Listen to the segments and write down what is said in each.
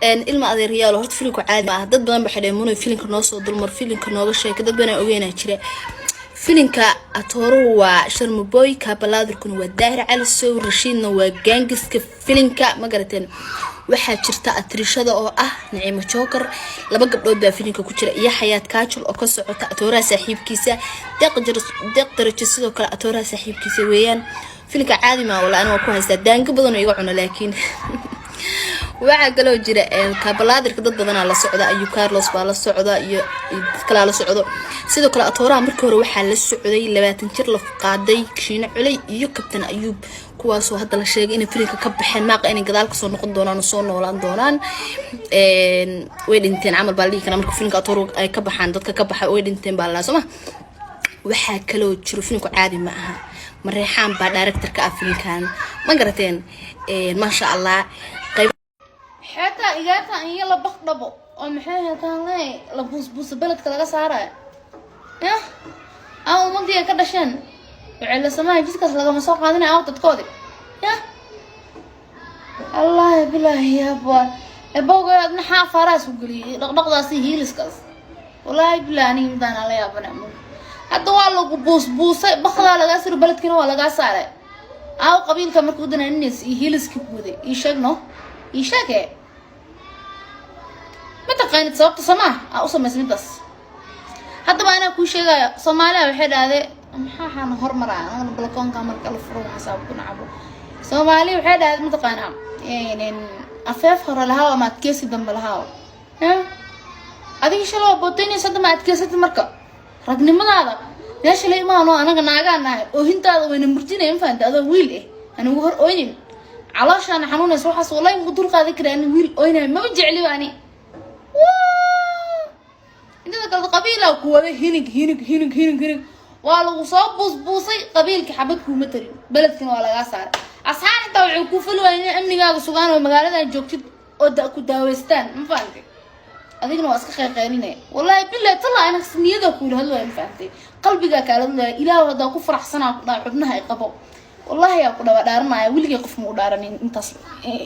Ilma adeeryaal, horta filimku caadi ma ah. Dad badan waxay dhaheen, "Muno, filimka noo soo dulmar, filimka nooga sheeka." Dad badan ogeynaa jira. Filimka atooruhu waa Sharmaboy, kaabalaadirkuna waa Daahir Cali Sow, Rashiidna waa gaangiska filimka. Ma garateen? Waxaa jirta atrishada oo ah Naciimo Joker. Laba gabdhood baa filimka ku jira iyo Xayaat Kaajul oo ka socota atooraha saaxiibkiisa Deeq Darajo. Sidoo kale atooraha saaxiibkiisa weeyaan. Filimka caadi maa wala, aniga waa ku haystaa daango badan oo iga cuno. Laakiin waxaa kaloo jira kaabalaadirka dad badanaa la socda. Ayu Carlos baa la socda iyo dad kalaa la socdo. Sidoo kale atooraha markii hore waxaa la socday 20 jir la qaaday, Shiine Culey iyo Kabtan Ayuub, kuwaasoo hadda la sheegay inay filimka ka baxeen, maaqa inay gadaal kasoo noqon doonaan oo soo noolaan doonaan. Way dhinteen camal baa la dhihi karaa. Marka filimka atooruhu ay ka baxaan, dadka ka baxa way dhinteen baa la, sooma? Waxaa kaloo jiro, filimku caadi ma aha. Mareexaan baa directorka ah filimkan. Ma garateen? Maasha Allah, qayb Xeetaa igaarta in la baqdhabo oo maxay hataan le la buusbuusa, beledka laga saaraya yah aan ummadii ay ka dhasheen waxay la samahay, jidkaas lagama soo qaadinaya aw dadkoodi yah. Allahi bilaahi yaabwa ebowga adna xaa faaraas u geliyay dhaqdhaqdaas iyo hiiliskaas. Wallaahi bilahi, aniga midaan la yaabana. Hadda waa lagu buusbuusay, bakdaa lagaa siro, beledkina waa lagaa saaray. Aaw qabiilka marka u danaaninaysa iyo hiiliska guuday? Ii sheeg, no, ii sheege. Ma taqaanid sababta somaa aa u samaysa midaas? Haddaba anaa kuu sheegaya. Soomaaliya waxay dhahdee, maxaa xaana hormaraya anagana balakoonka marka la furo waxasaab ku nacabo. Soomaaliya waxay dhahdee, mataqaanaa, afeef hore lahaa ama adkeysi dambe lahaa. Adiga shalay waa booteynaysa, hadda ma adkeysatid. Marka ragnimadaada meesha la imaano, anaga naagaa nahay. Oohintaada wayna murjinaya, ma fahamta? Adoo wiil eh anigu hor oynin, calooshaana xanuunaysa. Waxaas wallahi ma dul qaadan kara. Ani wiil oynayo maba jecli ba ani. Intada kale qabiilaa ku wada hinig hinig hinig hinig hinig. Waa lagu soo buusbuusay, qabiilka xabad kuuma tarin, beledkina waa lagaa saaray. Asxaan intaa waxay ku fali waayeen in amnigaaga sugaan oo magaaladan joogtid oo ku daaweystaan. Ma fahamtay? Adigna waa iska qayqaylinaya. Wallahi billahi talla, ana niyada kuula hadlaya, ma fahamtay? Qalbigaa kaala hadlaya. Ilaah haddaa ku faraxsanaa ku dhaha, xubnaha ay qabo, wallahi yaa ku dhawa dhaaranaya. Weligay qof ma u dhaaranin intaas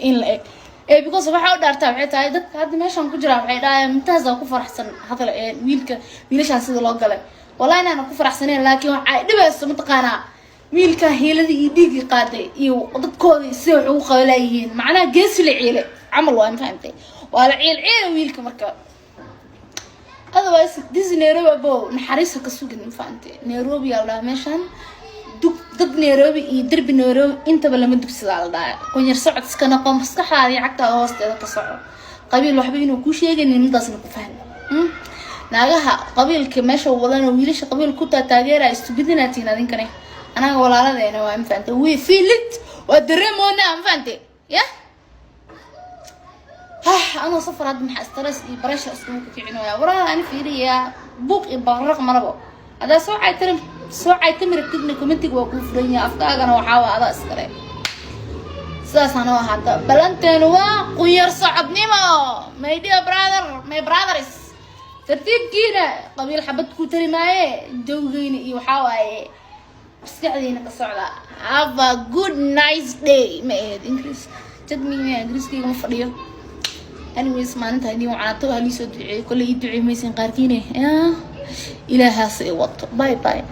in la eg ee, because waxaa u dhaartaa waxay tahay dadka hadda meeshan ku jira waxay dhahayaan intaasaa ku faraxsan hadal ee wiilka wiilashaan sida loo galay. Wallahi inaana ku faraxsaneen, laakiin waxay dhibayso, mataqaanaa, wiilka hiiladii iyo dhiiggii qaaday iyo dadkoodii sida wax ugu qabalayihiin. Macnaha geesi la ciile camal waa, ma fahamtay? Waa la ciil ciila wiilka. Marka otherwise this Nairobi, abo, naxariisa ka sugin, ma fahamtay? Nairobi yaa la dhahaa meeshan. Dug dad Nairobi iyo derbi Nairobi intaba lama dugsadaa la dhahaa. Qunyar socod iska noqo, maskaxdaada iyo cagtaada hoosteeda ka soco. Qabiil waxba inuu kuu sheegaynin, midaasna ku fahmi. Naagaha qabiilka meesha wadan oo wiilasha qabiil ku taageeraya, istubidinaatiin adinkane. Anaga walaaladeena waa, ma fahantay? We feel it, waa dareemoona, ma fahantay? Yah hah, anoo safar hadda maxaa stress iyo pressure iskugu kicinaya? Waraha ani fiiriyaa buuq iyo bararaq marabo. Haddaa soo caytari, soo caytami rabtidna, commentiga waa kuu furan yahay. Afkaagana waxaa waa adaa iskale. Sidaas anoo ahaata, balanteenu waa qunyar socodnimo. My dear brother, my brothers, tartiibkiina. Qabiil xabad ku tari maaye, jawgeyna iyo waxaa waaye maskaxdiina ka socda. Have a good nice day. Ma ahayd Ingiriis jadmiga? Ingiriiskayga ma fadhiyo. Anyways, maalinta idin wacnaato, halii soo duceeyey. Kolley ii duceey maysan qaarkiine. Ilaahaas i wato. Bye bye.